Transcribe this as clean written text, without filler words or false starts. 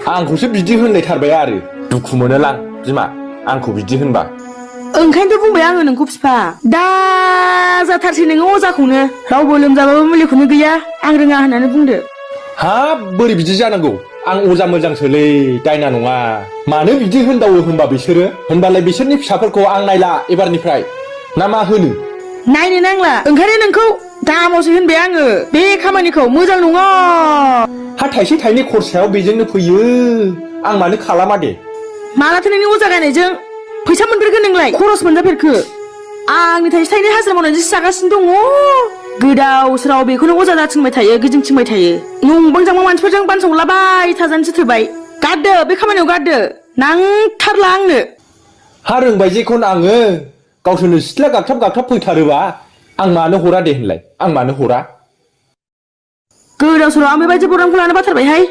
आंखौसो बिदि होनलायथारबाय आरो दुखु मोनोलां बिमा आंखौ बिदि होनबा। ओंखायनोथ' बुंबाय आङो नोंखौ बिफा दा जाथारसै नोङो अजाखौनो रावबो लोमजाबाबो मुलिखौनो गैया आं रोङा होननानै बुंदो। हाब बोरै बिदि जानांगौ आं अजा मोजांसोलै दायना नङा। मानो बिदि होनदावो होनबा बिसोरो होनबालाय बिसोरनि फिसाफोरखौ आं नायला एबारनिफ्राय ना मा होनो? नायनो नांला ओंखायनो नोंखौ दामावसो होनबाय आङो बे खामानिखौ मोजां नङा। हा थाइसे थाइनै खरसायाव बेजोंनो फैयो आं मानो खालामा दे। मालाथो नोंनि अजा गायनायजों फैसा मोनफेरखो नोंलाय खरस मोनजाफेरखो? आंनि थाइसे थाइनै हाजिरा मावनानैसो जागासिनो दङ। गोदाव सोराव बेखौनो अजा जाथिंबाय थायो गिदिंथिंबाय थायो। नंबां जांबां मानसिफोरजों बानसंलाबाय थाजानोसो थोबाय। गारदो बे खामानियाव गारदो नांथारला आंनो। हा रोंबाय जेखौनो आङो गावसोरनो सिथ्ला गागथाब गागथाब फैथारोबा आं मानो हरा दे होनलाय आं मानो हरा? गोदाव सोराव आं बेबायदि बरनामखौ लानो बाथारबायहाय।